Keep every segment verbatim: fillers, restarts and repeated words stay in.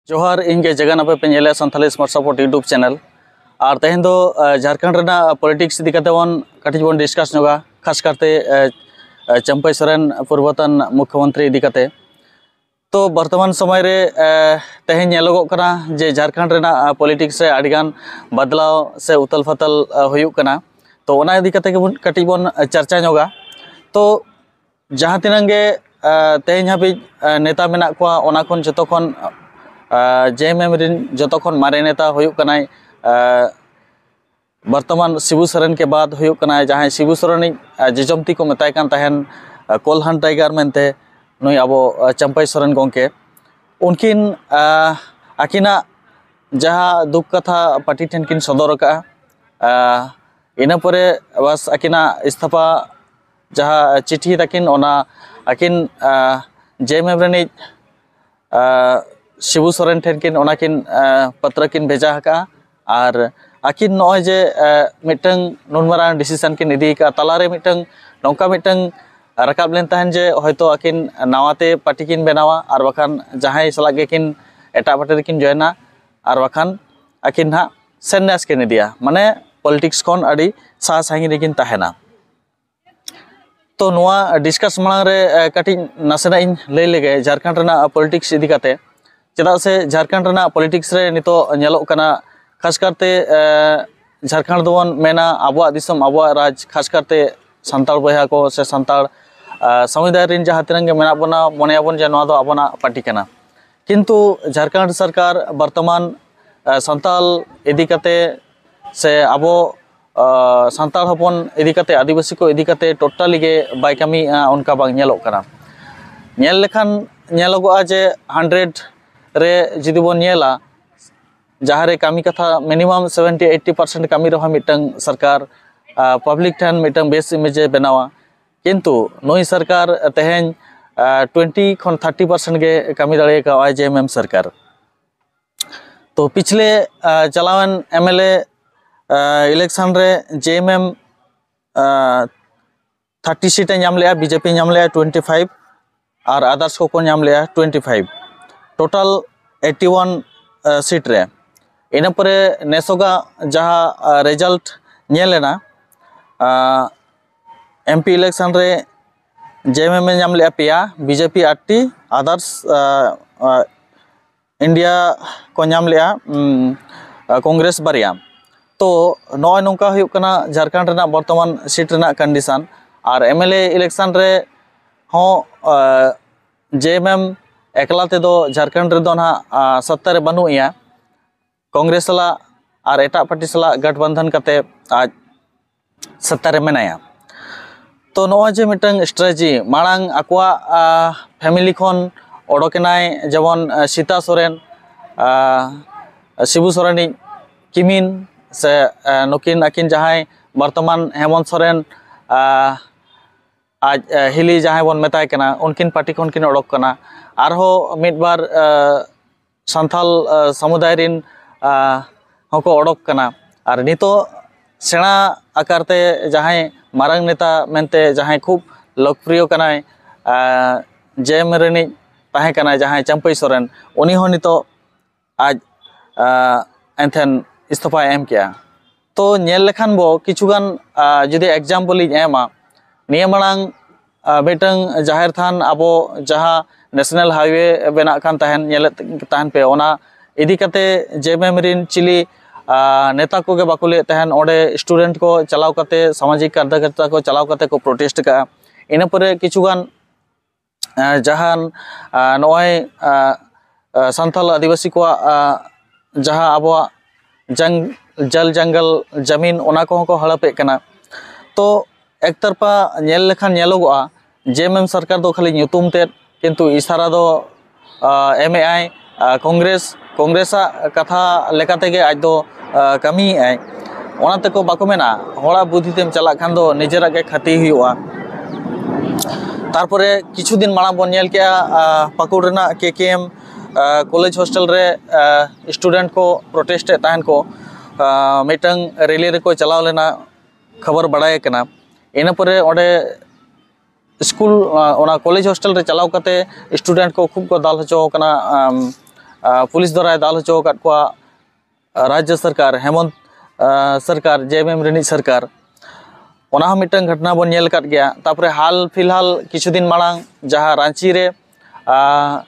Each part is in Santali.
ᱡᱚᱦᱟᱨ, ᱤᱧ ᱜᱮ ᱡᱟᱜᱟᱱ ᱟᱯᱮ ᱯᱮ ᱧᱮᱞᱮᱫ Santali smart support YouTube channel. ᱟᱨ ᱛᱮᱦᱮᱧ ᱫᱚ ᱡᱷᱟᱲᱠᱷᱚᱸᱰ ᱨᱮᱱᱟᱜ ᱯᱚᱞᱤᱴᱤᱠᱥ ᱤᱫᱤ ᱠᱟᱛᱮ ᱵᱚᱱ ᱠᱟᱹᱴᱤᱡ ᱵᱚᱱ ᱰᱤᱥᱠᱟᱥ ᱧᱚᱜᱟ, ᱠᱷᱟᱥ ᱠᱟᱨᱛᱮ ᱪᱟᱢᱯᱟᱭ ᱥᱚᱨᱮᱱ ᱯᱩᱨᱵᱚᱛᱚᱱ ᱢᱩᱠᱷᱭᱚᱢᱚᱱᱛᱨᱤ ᱤᱫᱤ ᱠᱟᱛᱮ᱾ ᱛᱚ ᱵᱚᱨᱛᱚᱢᱟᱱ ᱥᱚᱢᱚᱭ ᱨᱮ ᱛᱮᱦᱮᱧ ᱧᱮᱞᱚᱜᱚᱜ ᱠᱟᱱᱟ ᱡᱮ ᱡᱷᱟᱲᱠᱷᱚᱸᱰ ᱨᱮᱱᱟᱜ ᱯᱚᱞᱤᱴᱤᱠᱥ ᱨᱮ ᱟᱹᱰᱤᱜᱟᱱ ᱵᱟᱫᱞᱟᱣ ᱥᱮ ᱩᱛᱟᱞ ᱯᱷᱟᱛᱟᱞ ᱦᱩᱭᱩᱜ ᱠᱟᱱᱟ᱾ ᱛᱚ ᱚᱱᱟ ᱤᱫᱤ ᱠᱟᱛᱮ ᱜᱮᱵᱚᱱ ᱠᱟᱹᱴᱤᱡ ᱵᱚᱱ ᱪᱟᱨᱪᱟ ᱧᱚᱜᱟ᱾ ᱛᱚ ᱡᱟᱦᱟᱸ ᱛᱤᱱᱟᱹᱜ ᱜᱮ ᱛᱮᱦᱮᱧ ᱦᱟᱹᱵᱤᱡ ᱱᱮᱛᱟ ᱢᱮᱱᱟᱜ ᱠᱚᱣᱟ, ᱚᱱᱟ ᱠᱷᱚᱱ ᱡᱚᱛᱚ ᱠᱷᱚᱱ ᱡᱮ ᱮᱢ ᱮᱢ ᱨᱮᱱ ᱡᱚᱛᱚ ᱠᱷᱚᱱ ᱢᱟᱨᱮ ᱱᱮᱛᱟ ᱦᱩᱭᱩᱜ ᱠᱟᱱᱟᱭ ᱵᱚᱨᱛᱚᱢᱟᱱ ᱥᱤᱵᱩ ᱥᱚᱨᱮᱱ ᱠᱮ ᱵᱟᱫ ᱦᱩᱭᱩᱜ ᱠᱟᱱᱟᱭ ᱡᱟᱦᱟᱸᱭ ᱥᱤᱵᱩ ᱥᱚᱨᱮᱱᱤᱡ ᱡᱚᱡᱚᱢ ᱛᱤ ᱠᱚ ᱢᱮᱛᱟᱭ ᱠᱟᱱ ᱛᱟᱦᱮᱱ, ᱠᱳᱞᱦᱟᱱ ᱴᱟᱭᱜᱟᱨ ᱢᱮᱱᱛᱮ, ᱱᱩᱭ ᱟᱵᱚ ᱪᱟᱢᱯᱟᱭ ᱥᱚᱨᱮᱱ ᱜᱚᱢᱠᱮ᱾ ᱩᱱᱠᱤᱱ ᱟᱹᱠᱤᱱᱟᱜ ᱡᱟᱦᱟᱸ ᱫᱩᱠ ᱠᱟᱛᱷᱟ ᱯᱟᱨᱴᱤ ᱴᱷᱮᱱ ᱠᱤᱱ ᱥᱚᱫᱚᱨ ᱟᱠᱟᱫᱼᱟ, ᱤᱱᱟᱹ ᱯᱚᱨᱮ ᱵᱟᱥ ᱟᱹᱠᱤᱱᱟᱜ ᱤᱥᱛᱷᱟᱯᱟ ᱡᱟᱦᱟᱸ ᱪᱤᱴᱷᱤ ᱛᱟᱹᱠᱤᱱ, ᱚᱱᱟ ᱟᱹᱠᱤᱱ ᱡᱮ ᱮᱢ ᱮᱢ ᱨᱤᱱᱤᱡ ᱥᱤᱵᱩ ᱥᱚᱨᱮᱱ ᱴᱷᱮᱱ ᱠᱤᱱ ᱚᱱᱟ ᱠᱤᱱ ᱯᱟᱛᱨᱚ ᱠᱤᱱ ᱵᱷᱮᱡᱟ ᱟᱠᱟᱫᱼᱟ᱾ ᱟᱨ ᱟᱹᱠᱤᱱ ᱱᱚᱜᱼᱚᱭ ᱡᱮ ᱢᱤᱫᱴᱟᱝ ᱱᱩᱱ ᱢᱟᱨᱟᱝ ᱰᱤᱥᱤᱥᱚᱱ ᱠᱤᱱ ᱤᱫᱤ ᱟᱠᱟᱫᱼᱟ, ᱛᱟᱞᱟᱨᱮ ᱢᱤᱫᱴᱟᱝ ᱱᱚᱝᱠᱟ ᱢᱤᱫᱴᱟᱝ ᱨᱟᱠᱟᱵ ᱞᱮᱱ ᱛᱟᱦᱮᱱ ᱡᱮ ᱦᱚᱭᱛᱳ ᱟᱹᱠᱤᱱ ᱱᱟᱣᱟᱛᱮ ᱯᱟᱨᱴᱤ ᱠᱤᱱ ᱵᱮᱱᱟᱣᱟ, ᱟᱨ ᱵᱟᱠᱷᱟᱱ ᱡᱟᱦᱟᱸᱭ ᱥᱟᱞᱟᱜ ᱜᱮᱠᱤᱱ ᱮᱴᱟᱜ ᱯᱟᱨᱴᱤ ᱨᱮᱠᱤᱱ ᱡᱚᱭᱮᱱᱟ, ᱟᱨ ᱵᱟᱠᱷᱟᱱ ᱟᱹᱠᱤᱱ ᱱᱟᱦᱟᱜ ᱥᱮᱱᱱᱟᱥ ᱠᱤᱱ ᱤᱫᱤᱭᱟ, ᱢᱟᱱᱮ ᱯᱚᱞᱤᱴᱤᱠᱥ ᱠᱷᱚᱱ ᱟᱹᱰᱤ ᱥᱟᱦᱟ ᱥᱟᱺᱜᱤᱧ ᱨᱮᱠᱤᱱ ᱛᱟᱦᱮᱱᱟ᱾ ᱛᱚ ᱱᱚᱣᱟ ᱰᱤᱥᱠᱟᱥ ᱢᱟᱲᱟᱝ ᱨᱮ ᱠᱟᱹᱴᱤᱡ ᱱᱟᱥᱮᱱᱟᱜ ᱤᱧ ᱞᱟᱹᱭ ᱞᱮᱜᱮ ᱡᱷᱟᱲᱠᱷᱚᱸᱰ ᱨᱮᱱᱟᱜ ᱯᱚᱞᱤᱴᱤᱠᱥ ᱤᱫᱤ ᱠᱟᱛᱮ᱾ ᱪᱮᱫᱟᱜ ᱥᱮ ᱡᱷᱟᱲᱠᱷᱚᱸᱰ ᱨᱮᱱᱟᱜ ᱯᱚᱞᱤᱴᱤᱠᱥ ᱨᱮ ᱱᱤᱛᱚᱜ ᱧᱮᱞᱚᱜ ᱠᱟᱱᱟ, ᱠᱷᱟᱥ ᱠᱟᱨᱛᱮ ᱡᱷᱟᱲᱠᱷᱚᱸᱰ ᱫᱚᱵᱚᱱ ᱢᱮᱱᱟ ᱟᱵᱚᱣᱟᱜ ᱫᱤᱥᱚᱢ, ᱟᱵᱚᱣᱟᱜ ᱨᱟᱡᱽ, ᱠᱷᱟᱥ ᱠᱟᱨᱛᱮ ᱥᱟᱱᱛᱟᱲ ᱵᱚᱭᱦᱟ ᱠᱚ ᱥᱮ ᱥᱟᱱᱛᱟᱲ ᱥᱚᱢᱩᱫᱟᱭ ᱨᱮᱱ ᱡᱟᱦᱟᱸ ᱛᱤᱱᱟᱹᱜ ᱜᱮ ᱢᱮᱱᱟᱜ ᱵᱚᱱᱟ, ᱢᱚᱱᱮᱭᱟᱵᱚᱱ ᱡᱮ ᱱᱚᱣᱟ ᱫᱚ ᱟᱵᱚᱱᱟᱜ ᱯᱟᱨᱴᱤ ᱠᱟᱱᱟ᱾ ᱠᱤᱱᱛᱩ ᱡᱷᱟᱲᱠᱷᱚᱸᱰ ᱥᱚᱨᱠᱟᱨ ᱵᱚᱨᱛᱚᱢᱟᱱ ᱥᱟᱱᱛᱟᱲ ᱤᱫᱤ ᱠᱟᱛᱮ ᱥᱮ ᱟᱵᱚ ᱥᱟᱱᱛᱟᱲ ᱦᱚᱯᱚᱱ ᱤᱫᱤ ᱠᱟᱛᱮ, ᱟᱹᱫᱤᱵᱟᱹᱥᱤ ᱠᱚ ᱤᱫᱤ ᱠᱟᱛᱮ ᱴᱳᱴᱟᱞᱤ ᱜᱮ ᱵᱟᱭ ᱠᱟᱹᱢᱤᱭᱮᱫᱼᱟ, ᱚᱱᱠᱟ ᱵᱟᱝ ᱧᱮᱞᱚᱜ ᱠᱟᱱᱟ᱾ ᱧᱮᱞ ᱞᱮᱠᱷᱟᱱ ᱧᱮᱞᱚᱜᱚᱜᱼᱟ ᱡᱮ ᱦᱟᱱᱰᱨᱮᱰ ᱨᱮ ᱡᱩᱫᱤ ᱵᱚᱱ ᱧᱮᱞᱟ, ᱡᱟᱦᱟᱸ ᱨᱮ ᱠᱟᱹᱢᱤ ᱠᱟᱛᱷᱟ ᱢᱤᱱᱤᱢᱟᱢ ᱥᱮᱵᱷᱮᱱᱴᱤ ᱮᱭᱤᱴᱴᱤ ᱯᱟᱨᱥᱮᱱᱴ ᱠᱟᱹᱢᱤ ᱨᱮᱦᱚᱸ ᱢᱤᱫᱴᱟᱝ ᱥᱚᱨᱠᱟᱨ ᱯᱟᱵᱽᱞᱤᱠ ᱴᱷᱮᱱ ᱢᱤᱫᱴᱟᱝ ᱵᱮᱥ ᱤᱢᱮᱡᱽ ᱮ ᱵᱮᱱᱟᱣᱟ᱾ ᱠᱤᱱᱛᱩ ᱱᱩᱭ ᱥᱚᱨᱠᱟᱨ ᱛᱮᱦᱮᱧ ᱴᱩᱭᱮᱱᱴᱤ ᱠᱷᱚᱱ ᱛᱷᱟᱨᱴᱤ ᱯᱟᱨᱥᱮᱱᱴ ᱜᱮ ᱠᱟᱹᱢᱤ ᱫᱟᱲᱮ ᱠᱟᱣᱟᱭ ᱡᱮ ᱮᱢ ᱮᱢ ᱥᱚᱨᱠᱟᱨ᱾ ᱛᱚ ᱯᱤᱪᱷᱞᱮ ᱪᱟᱞᱟᱣᱮᱱ ᱮᱢ ᱮᱞ ᱮ ᱤᱞᱮᱠᱥᱚᱱ ᱨᱮ ᱡᱮ ᱮᱢ ᱮᱢ ᱛᱷᱟᱨᱴᱤ ᱥᱤᱴ ᱮ ᱧᱟᱢ ᱞᱮᱜᱼᱟ, ᱵᱤ ᱡᱮ ᱯᱤ ᱧᱟᱢ ᱞᱮᱜᱼᱟ ᱴᱩᱭᱮᱱᱴᱤ ᱯᱷᱟᱭᱤᱵᱷ, ᱟᱨ ᱟᱫᱟᱨᱥ ᱠᱚᱠᱚ ᱧᱟᱢ ᱞᱮᱜᱼᱟ twenty five. Total eighty one seat ᱨᱮ᱾ ᱤᱱᱟᱹ ᱯᱚᱨᱮ ᱱᱮᱥᱚᱜᱟᱜ ᱡᱟᱦᱟᱸ ᱨᱮᱡᱟᱞᱴ ᱧᱮᱞ ᱮᱱᱟ, ᱮᱢ ᱯᱤ ᱤᱞᱮᱠᱥᱚᱱ ᱨᱮ ᱡᱮ ᱮᱢ ᱮᱢ ᱮ ᱧᱟᱢ ᱞᱮᱫᱼᱟ ᱯᱮᱭᱟ, ᱵᱤ ᱡᱮ ᱯᱤ ᱟᱴᱴᱤ, ᱟᱫᱟᱨᱥ ᱤᱱᱰᱤᱭᱟ ᱠᱚ ᱧᱟᱢ ᱞᱮᱫᱼᱟ ᱠᱚᱝᱜᱨᱮᱥ ᱵᱟᱨᱭᱟ᱾ ᱛᱚ ᱱᱚᱜᱼᱚᱭ ᱱᱚᱝᱠᱟ ᱦᱩᱭᱩᱜ ᱠᱟᱱᱟ ᱡᱷᱟᱲᱠᱷᱚᱸᱰ ᱨᱮᱱᱟᱜ ᱵᱚᱨᱛᱚᱢᱟᱱ ᱥᱤᱴ ᱨᱮᱱᱟᱜ condition. R M L A election ᱨᱮ ᱦᱚᱸ ᱡᱮ ᱮᱢ ᱮᱢ ᱮᱠᱞᱟ ᱛᱮᱫᱚ ᱡᱷᱟᱲᱠᱷᱚᱸᱰ ᱨᱮᱫᱚ ᱱᱟᱦᱟᱜ ᱥᱚᱛᱛᱟ ᱨᱮ ᱵᱟᱹᱱᱩᱜ ᱮᱭᱟ᱾ ᱠᱚᱝᱜᱨᱮᱥ ᱥᱟᱞᱟᱜ ᱟᱨ ᱮᱴᱟᱜ ᱯᱟᱨᱴᱤ ᱥᱟᱞᱟᱜ ᱜᱟᱴᱵᱟᱱᱫᱷᱚᱱ ᱠᱟᱛᱮ ᱟᱡ ᱥᱚᱛᱛᱟ ᱨᱮ ᱢᱮᱱᱟᱭᱟ᱾ ᱛᱚ ᱱᱚᱜᱼᱚᱭ ᱡᱮ ᱢᱤᱫᱴᱟᱝ ᱥᱴᱨᱮᱴᱮᱡᱤ, ᱢᱟᱲᱟᱝ ᱟᱠᱚᱣᱟᱜ ᱯᱷᱮᱢᱤᱞᱤ ᱠᱷᱚᱱ ᱚᱰᱚᱠᱮᱱᱟᱭ, ᱡᱮᱢᱚᱱ ᱥᱤᱛᱟ ᱥᱚᱨᱮᱱ, ᱥᱤᱵᱩ ᱥᱚᱨᱮᱱᱤᱡ ᱠᱤᱢᱤᱱ, ᱥᱮ ᱱᱩᱠᱤᱱ ᱟᱹᱠᱤᱱ ᱡᱟᱦᱟᱸᱭ ᱵᱚᱨᱛᱚᱢᱟᱱ ᱦᱮᱢᱚᱱᱛ ᱥᱚᱨᱮᱱ ᱟᱡ ᱦᱤᱞᱤ ᱡᱟᱦᱟᱸᱭ ᱵᱚᱱ ᱢᱮᱛᱟᱭ ᱠᱟᱱᱟ, ᱩᱱᱠᱤᱱ ᱯᱟᱨᱴᱤ ᱠᱷᱚᱱ ᱠᱤᱱ ᱚᱰᱚᱠ ᱠᱟᱱᱟ᱾ ᱟᱨᱦᱚᱸ ᱢᱤᱫ ᱵᱟᱨ ᱥᱟᱱᱛᱟᱞ ᱥᱟᱢᱩᱫᱟᱭ ᱨᱤᱱ ᱦᱚᱸᱠᱚ ᱚᱰᱚᱠ ᱠᱟᱱᱟ᱾ ᱟᱨ ᱱᱤᱛᱚᱜ ᱥᱮᱬᱟ ᱟᱠᱟᱨ ᱛᱮ ᱡᱟᱦᱟᱸᱭ ᱢᱟᱨᱟᱝ ᱱᱮᱛᱟ ᱢᱮᱱᱛᱮ ᱡᱟᱦᱟᱸᱭ ᱠᱷᱩᱵ ᱞᱳᱠᱯᱨᱤᱭᱚ ᱠᱟᱱᱟᱭ, ᱡᱮ ᱮᱢ ᱨᱤᱱᱤᱡ ᱛᱟᱦᱮᱸ ᱠᱟᱱᱟᱭ ᱡᱟᱦᱟᱸᱭ ᱪᱟᱢᱯᱟᱹᱭ ᱥᱚᱨᱮᱱ, ᱩᱱᱤ ᱦᱚᱸ ᱱᱤᱛᱚᱜ ᱟᱡ ᱮᱱᱛᱷᱮᱱ ᱤᱥᱛᱚᱯᱷᱟᱭ ᱮᱢ ᱠᱮᱜᱼᱟ᱾ ᱛᱚ ᱧᱮᱞ ᱞᱮᱠᱷᱟᱱ ᱵᱚ ᱠᱤᱪᱷᱩᱜᱟᱱ ᱡᱩᱫᱤ ᱮᱠᱡᱟᱢᱯᱚᱞ ᱤᱧ ᱮᱢᱟ, ᱱᱤᱭᱟᱹ ᱢᱟᱲᱟᱝ ᱢᱤᱫᱴᱟᱝ ᱡᱟᱦᱮᱨ ᱛᱷᱟᱱ ᱟᱵᱚ ᱡᱟᱦᱟᱸ ᱱᱮᱥᱱᱟᱞ ᱦᱟᱭᱣᱮ ᱵᱮᱱᱟᱜ ᱠᱟᱱ ᱛᱟᱦᱮᱱ, ᱧᱮᱞᱮᱫ ᱛᱟᱦᱮᱱ ᱯᱮ, ᱚᱱᱟ ᱤᱫᱤ ᱠᱟᱛᱮ ᱡᱮ ᱮᱢ ᱮᱢ ᱨᱤᱱ ᱪᱤᱞᱤ ᱱᱮᱛᱟ ᱠᱚᱜᱮ ᱵᱟᱠᱚ ᱞᱟᱹᱭᱮᱫ ᱛᱟᱦᱮᱱ᱾ ᱚᱸᱰᱮ ᱥᱴᱩᱰᱮᱱᱴ ᱠᱚ ᱪᱟᱞᱟᱣ ᱠᱟᱛᱮ, ᱥᱟᱢᱟᱡᱤᱠ ᱠᱟᱨᱡᱚᱠᱚᱨᱛᱟ ᱠᱚ ᱪᱟᱞᱟᱣ ᱠᱟᱛᱮ ᱠᱚ ᱯᱨᱚᱴᱮᱥᱴ ᱠᱟᱜᱼᱟ᱾ ᱤᱱᱟᱹ ᱯᱚᱨᱮ ᱠᱤᱪᱷᱩᱜᱟᱱ ᱡᱟᱦᱟᱱ ᱱᱚᱜᱼᱚᱭ ᱥᱟᱱᱛᱟᱞ ᱟᱹᱫᱤᱵᱟᱹᱥᱤ ᱠᱚᱣᱟᱜ ᱡᱟᱦᱟᱸ ᱟᱵᱚᱣᱟᱜ ᱡᱟᱝ ᱡᱟᱞ ᱡᱟᱝᱜᱟᱞ ᱡᱟᱢᱤᱱ, ᱚᱱᱟ ᱠᱚᱦᱚᱸ ᱠᱚ ᱦᱟᱲᱟᱯᱮᱫ ᱠᱟᱱᱟ᱾ ᱛᱚ ᱮᱠᱛᱟᱨᱯᱟ ᱧᱮᱞ ᱞᱮᱠᱷᱟᱱ ᱧᱮᱞᱚᱜᱚᱜᱼᱟ, ᱡᱮ ᱮᱢ ᱮᱢ ᱥᱚᱨᱠᱟᱨ ᱫᱚ ᱠᱷᱟᱹᱞᱤ ᱧᱩᱛᱩᱢ ᱛᱮᱫ, ᱠᱤᱱᱛᱩ ᱤᱥᱟᱨᱟ ᱫᱚ ᱮᱢᱮᱜᱼᱟᱭ ᱠᱚᱝᱜᱨᱮᱥ᱾ ᱠᱚᱝᱜᱨᱮᱥᱟᱜ ᱠᱟᱛᱷᱟ ᱞᱮᱠᱟ ᱛᱮᱜᱮ ᱟᱡ ᱫᱚ ᱠᱟᱹᱢᱤᱭᱮᱜᱼᱟᱭ᱾ ᱚᱱᱟ ᱛᱮᱠᱚ ᱵᱟᱠᱚ ᱢᱮᱱᱟ, ᱦᱚᱲᱟᱜ ᱵᱩᱫᱷᱤ ᱛᱮᱢ ᱪᱟᱞᱟᱜ ᱠᱷᱟᱱ ᱫᱚ ᱱᱤᱡᱮᱨᱟᱜ ᱜᱮ ᱠᱷᱟᱹᱛᱤ ᱦᱩᱭᱩᱜᱼᱟ᱾ ᱛᱟᱨᱯᱚᱨᱮ ᱠᱤᱪᱷᱩ ᱫᱤᱱ ᱢᱟᱲᱟᱝ ᱵᱚᱱ ᱧᱮᱞ ᱠᱮᱜᱼᱟ, ᱯᱟᱹᱠᱩᱲ ᱨᱮᱱᱟᱜ ᱠᱮ ᱠᱮ ᱮᱢ ᱠᱚᱞᱮᱡᱽ ᱦᱳᱥᱴᱮᱞ ᱨᱮ ᱥᱴᱩᱰᱮᱱᱴ ᱠᱚ ᱯᱨᱚᱴᱮᱥᱴ ᱮᱫ ᱛᱟᱦᱮᱱ ᱠᱚ, ᱢᱤᱫᱴᱟᱝ ᱨᱮᱞᱤ ᱨᱮᱠᱚ ᱪᱟᱞᱟᱣ ᱞᱮᱱᱟ, ᱠᱷᱚᱵᱚᱨ ᱵᱟᱲᱟᱭ ᱠᱟᱱᱟ᱾ ᱤᱱᱟᱹ ᱯᱚᱨᱮ ᱚᱸᱰᱮ ᱥᱠᱩᱞ, ᱚᱱᱟ ᱠᱚᱞᱮᱡᱽ ᱦᱳᱥᱴᱮᱞ ᱨᱮ ᱪᱟᱞᱟᱣ ᱠᱟᱛᱮ ᱥᱴᱩᱰᱮᱱᱴ ᱠᱚ ᱠᱷᱩᱵ ᱠᱚ ᱫᱟᱞ ᱦᱚᱪᱚ ᱟᱠᱟᱱᱟ, ᱟᱨ ᱯᱩᱞᱤᱥ ᱫᱟᱨᱟᱭ ᱫᱟᱞ ᱦᱚᱪᱚ ᱟᱠᱟᱫ ᱠᱚᱣᱟ ᱨᱟᱡᱽᱡᱚ ᱥᱚᱨᱠᱟᱨ, ᱦᱮᱢᱚᱱᱛ ᱟᱨ ᱥᱚᱨᱠᱟᱨ, ᱡᱮ ᱮᱢ ᱮᱢ ᱨᱤᱱᱤᱡ ᱥᱚᱨᱠᱟᱨ᱾ ᱚᱱᱟ ᱦᱚᱸ ᱢᱤᱫᱴᱟᱝ ᱜᱷᱚᱴᱚᱱᱟ ᱵᱚᱱ ᱧᱮᱞ ᱟᱠᱟᱫ ᱜᱮᱭᱟ᱾ ᱛᱟᱨᱯᱚᱨᱮ ᱦᱟᱞ ᱯᱷᱤᱞᱦᱟᱞ ᱠᱤᱪᱷᱩ ᱫᱤᱱ ᱢᱟᱲᱟᱝ ᱡᱟᱦᱟᱸ ᱨᱟᱺᱪᱤ ᱨᱮ ᱟᱨ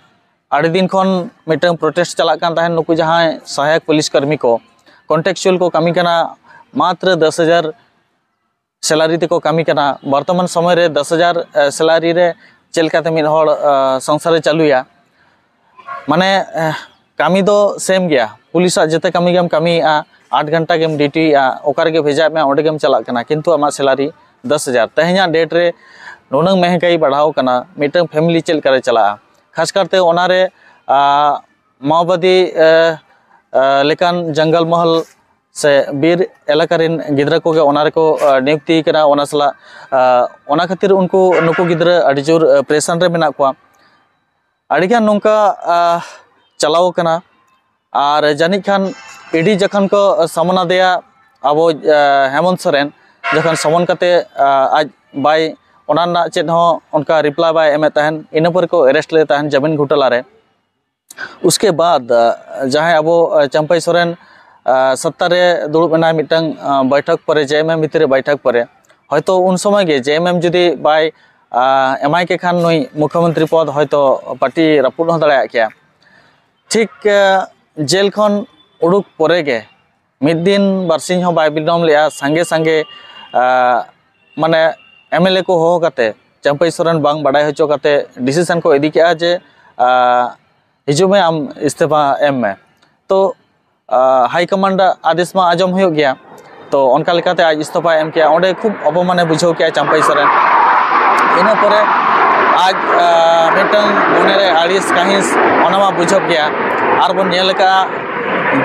ᱟᱹᱰᱤ ᱫᱤᱱ ᱠᱷᱚᱱ ᱢᱤᱫᱴᱟᱝ ᱯᱨᱚᱴᱮᱥᱴ ᱪᱟᱞᱟᱜ ᱠᱟᱱ ᱛᱟᱦᱮᱸᱫ, ᱱᱩᱠᱩ ᱡᱟᱦᱟᱸᱭ ᱥᱚᱦᱟᱭᱚᱠ ᱯᱩᱞᱤᱥ ᱠᱟᱹᱢᱤ ᱠᱚ, ᱠᱚᱱᱴᱨᱟᱠᱪᱩᱣᱟᱞ ᱠᱚ ᱠᱟᱹᱢᱤ ᱠᱟᱱᱟ, ᱢᱟᱛᱨᱚ ᱫᱚᱥ ᱦᱟᱡᱟᱨ ᱥᱮᱞᱟᱨᱤ ᱛᱮᱠᱚ ᱠᱟᱹᱢᱤ ᱠᱟᱱᱟ᱾ ᱵᱚᱨᱛᱚᱢᱟᱱ ᱥᱚᱢᱚᱭ ᱨᱮ ᱫᱚᱥ ᱦᱟᱡᱟᱨ ᱥᱮᱞᱟᱨᱤ ᱨᱮ ᱪᱮᱫ ᱞᱮᱠᱟᱛᱮ ᱢᱤᱫ ᱦᱚᱲ ᱥᱚᱝᱥᱟᱨᱮ ᱪᱟᱹᱞᱩᱭᱟ? ᱢᱟᱱᱮ ᱠᱟᱹᱢᱤ ᱫᱚ ᱥᱮᱢ ᱜᱮᱭᱟ, ᱯᱩᱞᱤᱥᱟᱜ ᱡᱮᱛᱮ ᱠᱟᱹᱢᱤ ᱜᱮᱢ ᱠᱟᱹᱢᱤᱭᱮᱫᱼᱟ, ᱟᱴ ᱜᱷᱚᱱᱴᱟ ᱜᱮᱢ ᱰᱤᱭᱩᱴᱤᱭᱮᱫᱼᱟ, ᱚᱠᱟ ᱨᱮᱜᱮ ᱵᱷᱮᱡᱟᱭᱮᱫ ᱢᱮᱭᱟ ᱚᱸᱰᱮ ᱜᱮᱢ ᱪᱟᱞᱟᱜ ᱠᱟᱱᱟ, ᱠᱤᱱᱛᱩ ᱟᱢᱟᱜ ᱥᱮᱞᱟᱨᱤ ᱫᱚᱥ ᱦᱟᱡᱟᱨ᱾ ᱛᱮᱦᱮᱧᱟᱜ ᱰᱮᱴ ᱨᱮ ᱱᱩᱱᱟᱹᱝ ᱢᱮᱦᱮᱝᱜᱟᱭ ᱵᱟᱲᱦᱟᱣ ᱠᱟᱱᱟ, ᱢᱤᱫᱴᱟᱝ ᱯᱷᱮᱢᱮᱞᱤ ᱪᱮᱫ ᱞᱮᱠᱟᱨᱮ ᱪᱟᱞᱟᱜᱼᱟ? ᱠᱷᱟᱥ ᱠᱟᱨᱛᱮ ᱚᱱᱟᱨᱮ ᱢᱟᱣᱵᱟᱫᱤ ᱞᱮᱠᱟᱱ ᱡᱚᱝᱜᱚᱞ ᱢᱚᱦᱚᱞ ᱥᱮ ᱵᱤᱨ ᱮᱞᱟᱠᱟ ᱨᱮᱱ ᱜᱤᱫᱽᱨᱟᱹ ᱠᱚᱜᱮ ᱚᱱᱟ ᱨᱮᱠᱚ ᱱᱤᱭᱩᱠᱛᱤ ᱠᱟᱱᱟ᱾ ᱚᱱᱟ ᱥᱟᱞᱟᱜ ᱚᱱᱟ ᱠᱷᱟᱹᱛᱤᱨ ᱩᱱᱠᱩ, ᱱᱩᱠᱩ ᱜᱤᱫᱽᱨᱟᱹ ᱟᱹᱰᱤ ᱡᱳᱨ ᱯᱨᱮᱥᱟᱱ ᱨᱮ ᱢᱮᱱᱟᱜ ᱠᱚᱣᱟ᱾ ᱟᱹᱰᱤᱜᱟᱱ ᱱᱚᱝᱠᱟ ᱪᱟᱞᱟᱣ ᱠᱟᱱᱟ᱾ ᱟᱨ ᱡᱟᱹᱱᱤᱡ ᱠᱷᱟᱱ ᱤᱰᱤ ᱡᱚᱠᱷᱚᱱ ᱠᱚ ᱥᱟᱢᱚᱱ ᱟᱫᱮᱭᱟ ᱟᱵᱚ ᱦᱮᱢᱚᱱᱛ ᱥᱚᱨᱮᱱ, ᱡᱚᱠᱷᱚᱱ ᱥᱟᱢᱚᱱ ᱠᱟᱛᱮ ᱟᱡ ᱵᱟᱭ, ᱚᱱᱟ ᱨᱮᱱᱟᱜ ᱪᱮᱫ ᱦᱚᱸ ᱚᱱᱠᱟ ᱨᱤᱯᱞᱟᱭ ᱵᱟᱭ ᱮᱢᱮᱫ ᱛᱟᱦᱮᱱ, ᱤᱱᱟᱹ ᱯᱚᱨᱮ ᱠᱚ ᱮᱨᱮᱥᱴ ᱞᱮᱫᱮ ᱛᱟᱦᱮᱱ ᱡᱟᱢᱤᱱ ᱜᱷᱚᱴᱟᱞᱟ ᱨᱮ᱾ ᱩᱥᱠᱮ ᱵᱟᱫ ᱡᱟᱦᱟᱸᱭ ᱟᱵᱚ ᱪᱟᱢᱯᱟᱭ ᱥᱚᱨᱮᱱ ᱥᱚᱛᱛᱟ ᱨᱮ ᱫᱩᱲᱩᱵ ᱮᱱᱟᱭ, ᱢᱤᱫᱴᱟᱝ ᱵᱟᱭᱴᱷᱚᱠ ᱯᱚᱨᱮ, ᱡᱮ ᱮᱢ ᱮᱢ ᱵᱷᱤᱛᱤᱨ ᱨᱮ ᱵᱟᱭᱴᱷᱚᱠ ᱯᱚᱨᱮ, ᱦᱚᱭᱛᱳ ᱩᱱ ᱥᱚᱢᱚᱭ ᱜᱮ ᱡᱮ ᱮᱢ ᱮᱢ ᱡᱩᱫᱤ ᱵᱟᱭ ᱮᱢᱟᱭ ᱠᱮ ᱠᱷᱟᱱ ᱱᱩᱭ ᱢᱩᱠᱷᱭᱚᱢᱚᱱᱛᱨᱤ ᱯᱚᱫ ᱦᱚᱭᱛᱳ ᱯᱟᱨᱴᱤ ᱨᱟᱹᱯᱩᱫ ᱦᱚᱸ ᱫᱟᱲᱮᱭᱟᱜ ᱠᱮᱭᱟ᱾ ᱴᱷᱤᱠ ᱡᱮᱞ ᱠᱷᱚᱱ ᱩᱰᱩᱠ ᱯᱚᱨᱮ ᱜᱮ ᱢᱤᱫ ᱫᱤᱱ ᱵᱟᱨᱥᱤᱧ ᱦᱚᱸ ᱵᱟᱭ ᱵᱤᱞᱚᱢ ᱞᱮᱜᱼᱟ, ᱥᱟᱸᱜᱮ ᱥᱟᱸᱜᱮ ᱢᱟᱱᱮ ᱮᱢ ᱮᱞ ᱮ ᱠᱚ ᱦᱚᱦᱚ ᱠᱟᱛᱮ, ᱪᱟᱢᱯᱟᱹᱭ ᱥᱚᱨᱮᱱ ᱵᱟᱝ ᱵᱟᱰᱟᱭ ᱦᱚᱪᱚ ᱠᱟᱛᱮ ᱰᱤᱥᱤᱥᱚᱱ ᱠᱚ ᱤᱫᱤ ᱠᱮᱜᱼᱟ ᱡᱮ ᱦᱤᱡᱩᱜ ᱢᱮ, ᱟᱢ ᱤᱥᱛᱤᱯᱷᱟ ᱮᱢ ᱢᱮ᱾ ᱛᱚ ᱦᱟᱭ ᱠᱚᱢᱟᱱᱰ ᱟᱜ ᱟᱫᱮᱥ ᱢᱟ ᱟᱸᱡᱚᱢ ᱦᱩᱭᱩᱜ ᱜᱮᱭᱟ᱾ ᱛᱚ ᱚᱱᱠᱟ ᱞᱮᱠᱟᱛᱮ ᱟᱡ ᱤᱥᱛᱤᱯᱷᱟᱭ ᱮᱢ ᱠᱮᱜᱼᱟ᱾ ᱚᱸᱰᱮ ᱠᱷᱩᱵ ᱚᱯᱚᱢᱟᱱᱮ ᱵᱩᱡᱷᱟᱹᱣ ᱠᱮᱜᱼᱟ ᱪᱟᱢᱯᱟᱹᱭ ᱥᱚᱨᱮᱱ᱾ ᱤᱱᱟᱹ ᱯᱚᱨᱮ ᱟᱡ ᱢᱤᱫᱴᱟᱝ ᱢᱚᱱᱮᱨᱮ ᱟᱹᱲᱤᱥ ᱠᱟᱹᱦᱤᱥ, ᱚᱱᱟ ᱢᱟ ᱵᱩᱡᱷᱟᱹᱜ ᱜᱮᱭᱟ᱾ ᱟᱨ ᱵᱚᱱ ᱧᱮᱞ ᱟᱠᱟᱫᱼᱟ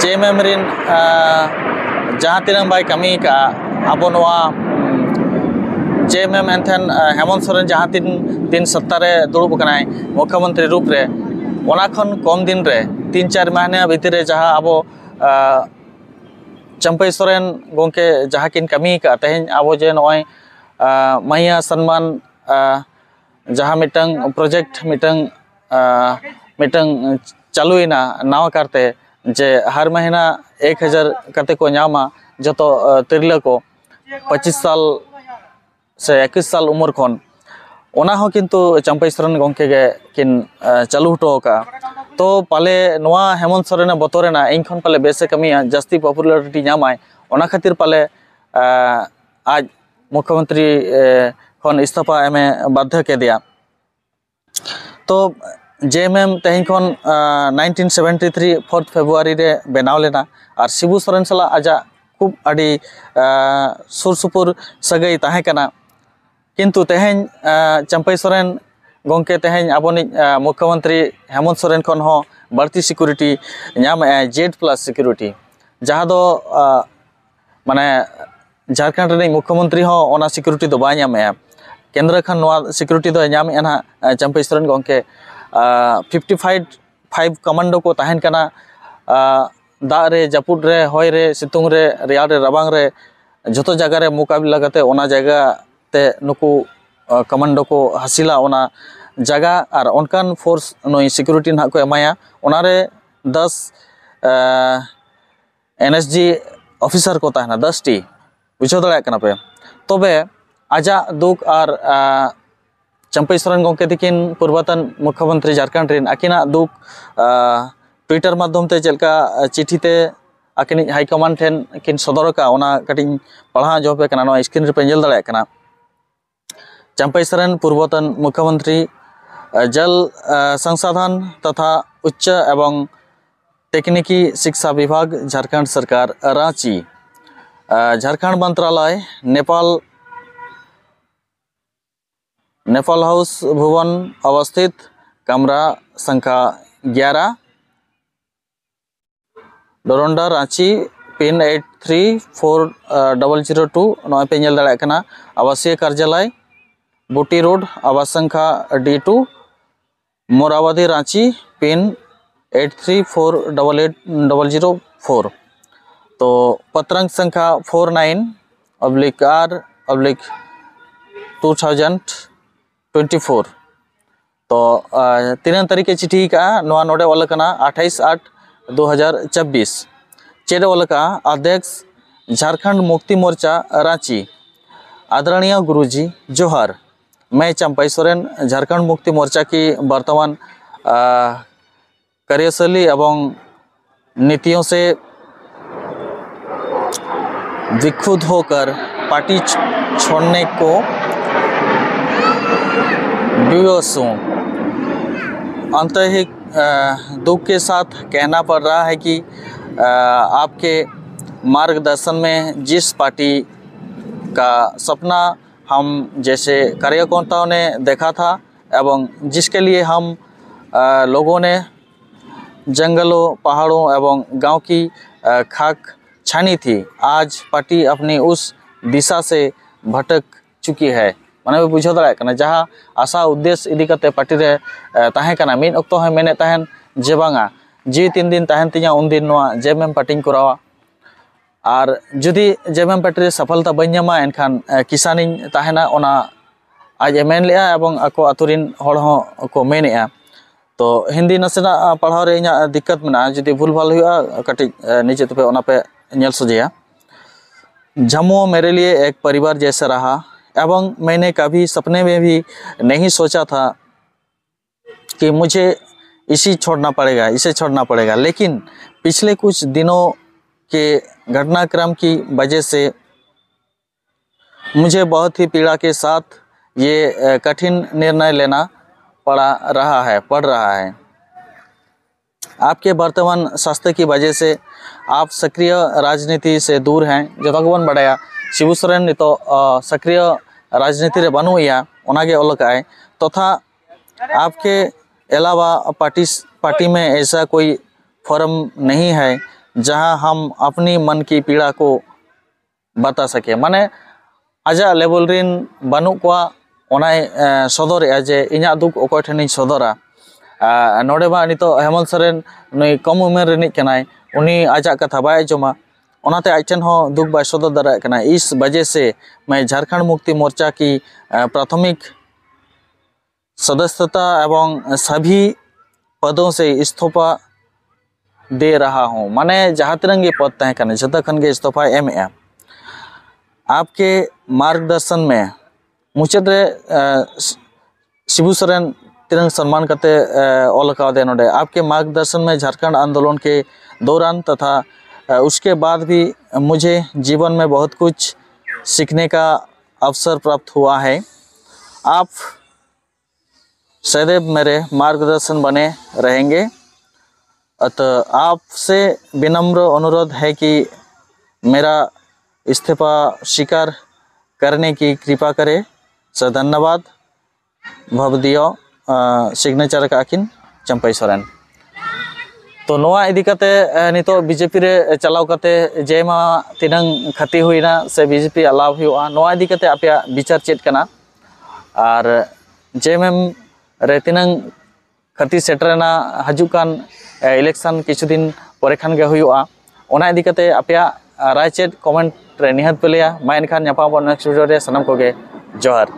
ᱡᱮ ᱮᱢ ᱮᱢ ᱨᱮᱱ ᱡᱟᱦᱟᱸ ᱛᱤᱱᱟᱹᱜ ᱵᱟᱭ ᱠᱟᱹᱢᱤ ᱟᱠᱟᱫᱼᱟ ᱟᱵᱚ ᱱᱚᱣᱟ ᱡᱮ ᱮᱢ ᱮᱢ ᱮᱱᱛᱷᱮᱱ ᱦᱮᱢᱚᱱᱛ ᱥᱚᱨᱮᱱ ᱡᱟᱦᱟᱸ ᱛᱤᱱ ᱫᱤᱱ ᱥᱚᱛᱛᱟ ᱨᱮ ᱫᱩᱲᱩᱵ ᱟᱠᱟᱱᱟᱭ ᱢᱩᱠᱷᱭᱚᱢᱚᱱᱛᱨᱤ ᱨᱩᱯ ᱨᱮ, ᱚᱱᱟ ᱠᱷᱚᱱ ᱠᱚᱢ ᱫᱤᱱ ᱨᱮ, ᱛᱤᱱ ᱪᱟᱨ ᱢᱟᱹᱦᱱᱟᱹ ᱵᱷᱤᱛᱤᱨ ᱨᱮ ᱡᱟᱦᱟᱸ ᱟᱵᱚ ᱪᱟᱢᱯᱟᱹᱭ ᱥᱚᱨᱮᱱ ᱜᱚᱢᱠᱮ ᱡᱟᱦᱟᱸ ᱠᱤᱱ ᱠᱟᱹᱢᱤ ᱟᱠᱟᱫᱼᱟ, ᱛᱮᱦᱮᱧ ᱟᱵᱚ ᱡᱮ ᱱᱚᱜᱼᱚᱭ ᱢᱟᱹᱭᱟ ᱥᱚᱱᱢᱟᱱ ᱡᱟᱦᱟᱸ ᱢᱤᱫᱴᱟᱝ ᱯᱨᱚᱡᱮᱠᱴ, ᱢᱤᱫᱴᱟᱝ ᱢᱤᱫᱴᱟᱝ ᱪᱟᱹᱞᱩᱭᱮᱱᱟ ᱱᱟᱣᱟ ᱠᱟᱨᱛᱮ, ᱡᱮ ᱦᱟᱨ ᱢᱟᱹᱦᱱᱟᱹ ᱮᱠ ᱦᱟᱡᱟᱨ ᱠᱟᱛᱮ ᱠᱚ ᱧᱟᱢᱟ ᱡᱚᱛᱚ ᱛᱤᱨᱞᱟᱹ ᱠᱚ ᱯᱚᱸᱪᱤᱥ ᱥᱟᱞ ᱥᱮ ᱮᱠᱩᱥ ᱥᱟᱞ ᱩᱢᱮᱨ ᱠᱷᱚᱱ᱾ ᱚᱱᱟ ᱦᱚᱸ ᱠᱤᱱᱛᱩ ᱪᱟᱢᱯᱟᱹᱭ ᱥᱚᱨᱮᱱ ᱜᱚᱢᱠᱮ ᱜᱮ ᱠᱤᱱ ᱪᱟᱹᱞᱩ ᱦᱚᱴᱚ ᱟᱠᱟᱫᱼᱟ᱾ ᱛᱚ ᱯᱟᱞᱮ ᱱᱚᱣᱟ ᱦᱮᱢᱚᱱᱛ ᱥᱚᱨᱮᱱᱮ ᱵᱚᱛᱚᱨᱮᱱᱟ, ᱤᱧ ᱠᱷᱚᱱ ᱯᱟᱞᱮ ᱵᱮᱥᱮ ᱠᱟᱹᱢᱤᱭᱟ, ᱡᱟᱹᱥᱛᱤ popularity ᱧᱟᱢᱟᱭ, ᱚᱱᱟ ᱠᱷᱟᱹᱛᱤᱨ ᱯᱟᱞᱮ ᱟᱡ ᱢᱩᱠᱷᱭᱚᱢᱚᱱᱛᱨᱤ ᱠᱷᱚᱱ ᱤᱥᱛᱚᱯᱷᱟ ᱮᱢᱮ ᱵᱟᱫᱽᱫᱷᱚ ᱠᱮᱫᱮᱭᱟ᱾ ᱛᱚ ᱡᱮ ᱮᱢ ᱮᱢ ᱛᱮᱦᱮᱧ ᱠᱷᱚᱱ nineteen seventy three fourth February ᱨᱮ ᱵᱮᱱᱟᱣ ᱞᱮᱱᱟ, ᱟᱨ ᱥᱤᱵᱩ ᱥᱚᱨᱮᱱ ᱥᱟᱞᱟᱜ ᱟᱡᱟᱜ ᱠᱷᱩᱵ ᱟᱹᱰᱤ ᱥᱩᱨ ᱥᱩᱯᱩᱨ ᱥᱟᱹᱜᱟᱹᱭ ᱛᱟᱦᱮᱸ ᱠᱟᱱᱟ᱾ ᱠᱤᱱᱛᱩ ᱛᱮᱦᱮᱧ ᱪᱟᱢᱯᱟᱹᱭ ᱥᱚᱨᱮᱱ ᱜᱚᱢᱠᱮ ᱛᱮᱦᱮᱧ ᱟᱵᱚᱱᱤᱡ ᱢᱩᱠᱷᱭᱚᱢᱚᱱᱛᱨᱤ ᱦᱮᱢᱚᱱᱛ ᱥᱚᱨᱮᱱ ᱠᱷᱚᱱ ᱦᱚᱸ ᱵᱟᱹᱲᱛᱤ security ᱧᱟᱢᱮᱜᱼᱟᱭ, ᱡᱮᱰ ᱯᱞᱟᱥ ᱥᱤᱠᱩᱨᱤᱴᱤ, ᱡᱟᱦᱟᱸ ᱫᱚ ᱢᱟᱱᱮ ᱡᱷᱟᱲᱠᱷᱚᱸᱰ ᱨᱤᱱᱤᱡ ᱢᱩᱠᱷᱭᱚᱢᱚᱱᱛᱨᱤ ᱦᱚᱸ ᱚᱱᱟ ᱥᱤᱠᱩᱨᱤᱴᱤ ᱫᱚ ᱵᱟᱭ ᱧᱟᱢᱮᱜᱼᱟ᱾ ᱠᱮᱱᱫᱨᱚ ᱠᱷᱚᱱ ᱱᱚᱣᱟ ᱥᱤᱠᱩᱨᱤᱴᱤ ᱫᱚᱭ ᱧᱟᱢᱮᱜᱼᱟ ᱱᱟᱦᱟᱜ ᱪᱟᱢᱯᱟᱹᱭ ᱥᱚᱨᱮᱱ ᱜᱚᱢᱠᱮ᱾ ᱯᱷᱤᱯᱴᱤ ᱯᱷᱟᱭᱤᱵᱷ ᱯᱷᱟᱭᱤᱵᱷ ᱠᱚᱢᱟᱱᱰᱳ ᱠᱚ ᱛᱟᱦᱮᱱ ᱠᱟᱱᱟ᱾ ᱫᱟᱜ ᱨᱮ, ᱡᱟᱹᱯᱩᱫ ᱨᱮ, ᱦᱚᱭ ᱨᱮ, ᱥᱤᱛᱩᱝ ᱨᱮ, ᱨᱮᱭᱟᱲ ᱨᱮ, ᱨᱟᱵᱟᱝ ᱨᱮ, ᱡᱷᱚᱛᱚ ᱡᱟᱭᱜᱟ ᱨᱮ ᱢᱳᱠᱟᱵᱤᱞᱟ ᱠᱟᱛᱮ ᱚᱱᱟ ᱡᱟᱭᱜᱟ ᱛᱮ ᱱᱩᱠᱩ ᱠᱚᱢᱟᱱᱰᱳ ᱠᱚ ᱦᱟᱹᱥᱤᱞᱟ ᱚᱱᱟ ᱡᱟᱭᱜᱟ, ᱟᱨ ᱚᱱᱠᱟᱱ ᱯᱷᱳᱨᱥ ᱱᱩᱭ ᱥᱤᱠᱩᱨᱤᱴᱤ ᱱᱟᱦᱟᱜ ᱠᱚ ᱮᱢᱟᱭᱟ᱾ ᱚᱱᱟᱨᱮ ᱫᱚᱥ ᱮᱱ ᱮᱥ ᱡᱤ ᱚᱯᱷᱤᱥᱟᱨ ᱠᱚ ᱛᱟᱦᱮᱱᱟ, ᱫᱚᱥ ᱴᱤ᱾ ᱵᱩᱡᱷᱟᱹᱣ ᱫᱟᱲᱮᱭᱟᱜ ᱠᱟᱱᱟ ᱯᱮ? ᱛᱚᱵᱮ ᱟᱡᱟᱜ ᱫᱩᱠ ᱟᱨ ᱪᱟᱢᱯᱟᱹᱭ ᱥᱚᱨᱮᱱ ᱜᱚᱢᱠᱮ ᱛᱤᱠᱤᱱ, ᱯᱩᱨᱵᱚᱛᱚᱱ ᱢᱩᱠᱷᱭᱚᱢᱚᱱᱛᱨᱤ ᱡᱷᱟᱲᱠᱷᱚᱸᱰ ᱨᱮᱱ, ᱟᱹᱠᱤᱱᱟᱜ ᱫᱩᱠ ᱴᱩᱭᱴᱟᱨ ᱢᱟᱫᱽᱫᱷᱚᱢ ᱛᱮ ᱪᱮᱫ ᱞᱮᱠᱟ ᱪᱤᱴᱷᱤ ᱛᱮ ᱟᱹᱠᱤᱱᱤᱡ ᱦᱟᱭ ᱠᱚᱢᱟᱱᱰ ᱴᱷᱮᱱ ᱠᱤᱱ ᱥᱚᱫᱚᱨ ᱟᱠᱟᱫᱼᱟ, ᱚᱱᱟ ᱠᱟᱹᱴᱤᱡ ᱤᱧ ᱯᱟᱲᱦᱟᱣ ᱟᱸᱡᱚᱢ ᱟᱯᱮ ᱠᱟᱱᱟ᱾ ᱱᱚᱣᱟ ᱥᱠᱨᱤᱱ ᱨᱮᱯᱮ ᱧᱮᱞ ᱫᱟᱲᱮᱭᱟᱜ ᱠᱟᱱᱟ᱾ ᱪᱟᱢᱯᱟᱹᱭ ᱥᱚᱨᱮᱱ, ᱯᱩᱨᱵᱚᱛᱚᱱ ᱢᱩᱠᱷᱭᱚᱢᱚᱱᱛᱨᱤ, ᱡᱚᱞ ᱥᱚᱝᱥᱟᱫᱷᱚᱱ ᱛᱚᱛᱷᱟ ᱩᱪᱪᱚ ᱮᱵᱚᱝ ᱛᱟᱠᱱᱤᱠᱤ ᱥᱤᱠᱥᱟ ᱵᱤᱵᱷᱟᱜᱽ, ᱡᱷᱟᱲᱠᱷᱚᱸᱰ ᱥᱚᱨᱠᱟᱨ, ᱨᱟᱸᱪᱤ᱾ ᱡᱷᱟᱲᱠᱷᱚᱸᱰ ᱢᱚᱱᱛᱨᱟᱞᱚᱭ, ᱱᱮᱯᱟᱞ, ᱱᱮᱯᱟᱞ ᱦᱟᱣᱩᱥ ᱵᱷᱚᱵᱚᱱ ᱚᱵᱚᱥᱛᱷᱤᱛ, ᱠᱟᱢᱨᱟ ᱥᱚᱝᱠᱷᱟ ᱜᱭᱟᱨᱟ, Doranda, Ranchi, pin eight three four double zero two᱾ ᱱᱚᱜᱼᱚᱭ ᱯᱮ ᱧᱮᱞ ᱫᱟᱲᱮᱭᱟᱜ ᱠᱟᱱᱟ, ᱟᱵᱟᱥᱤᱭᱚ ᱠᱟᱨᱡᱟᱞᱚᱭ, ᱵᱩᱴᱤ ᱨᱳᱰ, ᱟᱵᱟᱥ ᱥᱚᱝᱠᱷᱟ D two, Morabadi, Ranchi, pin eight three four double eight double zero four᱾ ᱛᱚ ᱯᱚᱛᱨᱟᱝᱠ ᱥᱚᱝᱠᱷᱟ four nine oblique R oblique two thousand twenty four᱾ ᱛᱚ ᱛᱤᱱᱟᱹᱜ ᱛᱟᱹᱨᱤᱠᱷ ᱮ ᱪᱤᱴᱷᱤ ᱟᱠᱟᱫᱼᱟ, ᱱᱚᱣᱟ ᱱᱚᱰᱮ ᱚᱞ ᱟᱠᱟᱱᱟ ᱟᱴᱷᱟᱭᱤᱥ ᱟᱴ ᱫᱩ ᱦᱟᱡᱟᱨ ᱪᱚᱵᱵᱤᱥ᱾ ᱪᱮᱫ ᱮ ᱚᱞ ᱟᱠᱟᱫᱼᱟ? ᱟᱫᱷᱭᱚᱠᱥ, ᱡᱷᱟᱨᱠᱷᱚᱸᱰ ᱢᱩᱠᱛᱤ ᱢᱳᱨᱪᱟ, ᱨᱟᱸᱪᱤ᱾ ᱟᱫᱨᱚᱬᱤᱭᱚ ᱜᱩᱨᱩᱡᱤ, ᱡᱚᱦᱟᱨ᱾ मैं चंपई सोरेन झारखंड मुक्ति मोर्चा की वर्तमान कार्यशैली एवं नीतियों से विक्षुब्ध होकर पार्टी छोड़ने को विवश हूँ। अंत ही दुख के साथ कहना पड़ रहा है कि आपके मार्गदर्शन में जिस पार्टी का सपना हम जैसे कार्यकर्ताओं ने देखा था एवं जिसके लिए हम लोगों ने जंगलों, पहाड़ों एवं गांव की खाक छानी थी, आज पार्टी अपनी उस दिशा से भटक चुकी है। ᱢᱟᱱᱮ ᱵᱩᱡᱷᱟᱹᱣ ᱫᱟᱲᱮᱭᱟᱜ ᱠᱟᱱᱟ, ᱡᱟᱦᱟᱸ ᱟᱥᱟ ᱩᱫᱽᱫᱮᱥ ᱤᱫᱤ ᱠᱟᱛᱮ ᱯᱟᱨᱴᱤ ᱨᱮ ᱛᱟᱦᱮᱸ ᱠᱟᱱᱟ, ᱢᱤᱫ ᱚᱠᱛᱚ ᱦᱚᱸᱭ ᱢᱮᱱᱮᱫ ᱛᱟᱦᱮᱱ ᱡᱮ ᱵᱟᱝᱟ, ᱡᱤᱣᱤ ᱛᱤᱱ ᱫᱤᱱ ᱛᱟᱦᱮᱱ ᱛᱤᱧᱟ ᱩᱱ ᱫᱤᱱ ᱱᱚᱣᱟ ᱡᱮᱢᱮᱢ ᱯᱟᱨᱴᱤᱧ ᱠᱚᱨᱟᱣᱟ᱾ ᱟᱨ ᱡᱩᱫᱤ ᱡᱮᱢᱮᱢ ᱯᱟᱨᱴᱤ ᱨᱮ ᱥᱟᱯᱷᱚᱞᱛᱟ ᱵᱟᱹᱧ ᱧᱟᱢᱟ, ᱮᱱᱠᱷᱟᱱ ᱠᱤᱥᱟᱱᱤᱧ ᱛᱟᱦᱮᱱᱟ, ᱚᱱᱟ ᱟᱡ ᱮ ᱢᱮᱱ ᱞᱮᱜᱼᱟ ᱮᱵᱚᱝ ᱟᱠᱚ ᱟᱛᱳ ᱨᱤᱱ ᱦᱚᱲ ᱦᱚᱸ ᱠᱚ ᱢᱮᱱᱮᱜᱼᱟ᱾ ᱛᱚ ᱦᱤᱱᱫᱤ ᱱᱟᱥᱮᱱᱟᱜ ᱯᱟᱲᱦᱟᱣ ᱨᱮ ᱤᱧᱟᱹᱜ ᱫᱤᱠᱠᱟᱛ ᱢᱮᱱᱟᱜᱼᱟ, ᱡᱩᱫᱤ ᱵᱷᱩᱞ ᱵᱷᱟᱞ ᱦᱩᱭᱩᱜᱼᱟ ᱠᱟᱹᱴᱤᱡ ᱱᱤᱡᱮ ᱛᱮᱯᱮ ᱚᱱᱟ ᱯᱮ ᱧᱮᱞ ᱥᱚᱡᱷᱮᱭᱟ᱾ जम्मू मेरे लिए एक परिवार जैसा रहा एवं मैंने कभी सपने में भी नहीं सोचा था कि मुझे इसी छोड़ना पड़ेगा, इसे छोड़ना पड़ेगा, लेकिन पिछले कुछ दिनों के घटनाक्रम की वजह से मुझे बहुत ही पीड़ा के साथ ये कठिन निर्णय लेना पड़ा रहा है, पड़ रहा है। आपके वर्तमान स्वास्थ्य की वजह से आप सक्रिय राजनीति से दूर हैं। ᱡᱚᱛᱚ ᱜᱮᱵᱚᱱ ᱵᱟᱰᱟᱭᱟ ᱥᱤᱵᱩ ᱥᱚᱨᱮᱱ ᱱᱤᱛᱚᱜ ᱥᱚᱠᱨᱤᱭᱚ ᱨᱟᱡᱽᱱᱤᱛᱤ ᱨᱮ ᱵᱟᱹᱱᱩᱜ ᱮᱭᱟ, ᱚᱱᱟᱜᱮ ᱚᱞ ᱟᱠᱟᱫᱼᱟᱭ᱾ ᱛᱚᱛᱷᱟ आपके अलावा पार्टी पार्टी में ऐसा कोई फोरम नहीं है जहां हम अपनी मन की पीड़ा को बता सके। ᱢᱟᱱᱮ ᱟᱡᱟᱜ ᱞᱮᱵᱮᱞ ᱨᱮᱱ ᱵᱟᱹᱱᱩᱜ ᱠᱚᱣᱟ, ᱚᱱᱟᱭ ᱥᱚᱫᱚᱨᱮᱜᱼᱟ ᱡᱮ ᱤᱧᱟᱹᱜ ᱫᱩᱠ ᱚᱠᱚᱭ ᱴᱷᱮᱱᱤᱧ ᱥᱚᱫᱚᱨᱟ᱾ ᱱᱚᱰᱮ ᱢᱟ ᱱᱤᱛᱚᱜ ᱦᱮᱢᱚᱱᱛ ᱥᱚᱨᱮᱱ ᱱᱩᱭ ᱠᱚᱢ ᱩᱢᱮᱨ ᱨᱤᱱᱤᱡ ᱠᱟᱱᱟᱭ, ᱩᱱᱤ ᱟᱡᱟᱜ ᱠᱟᱛᱷᱟ ᱵᱟᱭ ᱟᱸᱡᱚᱢᱟ, ᱚᱱᱟᱛᱮ ᱟᱡ ᱴᱷᱮᱱ ᱦᱚᱸ ᱫᱩᱠ ᱵᱟᱭ ᱥᱚᱫᱚᱨ ᱫᱟᱲᱮᱭᱟᱜ ᱠᱟᱱᱟ᱾ इस वजह से मैं झारखंड मुक्ति मोर्चा की प्राथमिक सदस्यता एवं सभी पदों से इस्तीफा दे रहा हूँ। माने जहाँ ᱛᱤᱱᱟᱹᱝ ᱜᱮ ᱯᱚᱫᱽ ᱛᱟᱦᱮᱸ ᱠᱟᱱᱟ, ᱡᱚᱛᱚ ᱠᱷᱚᱱ ᱜᱮ ᱤᱥᱛᱤᱯᱷᱟᱭ ᱮᱢᱮᱜᱼᱟ᱾ आपके मार्गदर्शन में, ᱢᱩᱪᱟᱹᱫ ᱨᱮ ᱥᱤᱵᱩ ᱥᱚᱨᱮᱱ ᱛᱤᱱᱟᱹᱝ ᱥᱚᱱᱢᱟᱱ ᱠᱟᱛᱮ ᱚᱞ ᱠᱟᱣᱫᱮ ᱱᱚᱰᱮ, आपके मार्गदर्शन में झारखंड आंदोलन के दौरान तथा उसके बाद भी मुझे जीवन में बहुत कुछ सीखने का अवसर प्राप्त हुआ है। आप सदैव मेरे मार्गदर्शन बने रहेंगे। अतः आपसे विनम्र अनुरोध है कि मेरा इस्तीफा स्वीकार करने की कृपा करें। सर धन्यवाद। ᱵᱷᱟᱵᱽᱫᱤᱭᱚ ᱥᱤᱜᱽᱱᱮᱪᱟᱨ ᱟᱠᱟᱫ ᱠᱤᱱ ᱪᱟᱢᱯᱟᱭ ᱥᱚᱨᱮᱱ᱾ ᱛᱚ ᱱᱚᱣᱟ ᱤᱫᱤ ᱠᱟᱛᱮ ᱱᱤᱛᱚᱜ ᱵᱤᱡᱮᱯᱤ ᱨᱮ ᱪᱟᱞᱟᱣ ᱠᱟᱛᱮ ᱡᱮ ᱢᱟ ᱛᱤᱱᱟᱹᱝ ᱠᱷᱟᱹᱛᱤ ᱦᱩᱭᱱᱟ ᱥᱮ ᱵᱤᱡᱮᱯᱤ ᱟᱞᱟᱣ ᱦᱩᱭᱩᱜᱼᱟ, ᱱᱚᱣᱟ ᱤᱫᱤ ᱠᱟᱛᱮ ᱟᱯᱮᱭᱟᱜ ᱵᱤᱪᱟᱨ ᱪᱮᱫ ᱠᱟᱱᱟ? ᱟᱨ ᱡᱮ ᱮᱢ ᱮᱢ ᱨᱮ ᱛᱤᱱᱟᱹᱝ ᱠᱷᱟᱹᱛᱤ ᱥᱮᱴᱮᱨᱮᱱᱟ, ᱦᱤᱡᱩᱜ ᱠᱟᱱ ᱤᱞᱮᱠᱥᱚᱱ ᱠᱤᱪᱷᱩ ᱫᱤᱱ ᱯᱚᱨᱮ ᱠᱷᱟᱱ ᱜᱮ ᱦᱩᱭᱩᱜᱼᱟ᱾ ᱚᱱᱟ ᱤᱫᱤ ᱠᱟᱛᱮ ᱟᱯᱮᱭᱟᱜ ᱨᱟᱭ ᱪᱮᱫ? ᱠᱚᱢᱮᱱᱴ ᱨᱮ ᱱᱤᱦᱟᱹᱛ ᱯᱮ ᱞᱟᱹᱭᱟ᱾ ᱢᱟ ᱮᱱᱠᱷᱟᱱ ᱧᱟᱯᱟᱢ ᱟᱵᱚᱱ ᱱᱮᱠᱥᱴ ᱵᱷᱤᱰᱤᱭᱳ ᱨᱮ᱾ ᱥᱟᱱᱟᱢ ᱠᱚᱜᱮ ᱡᱚᱦᱟᱨ᱾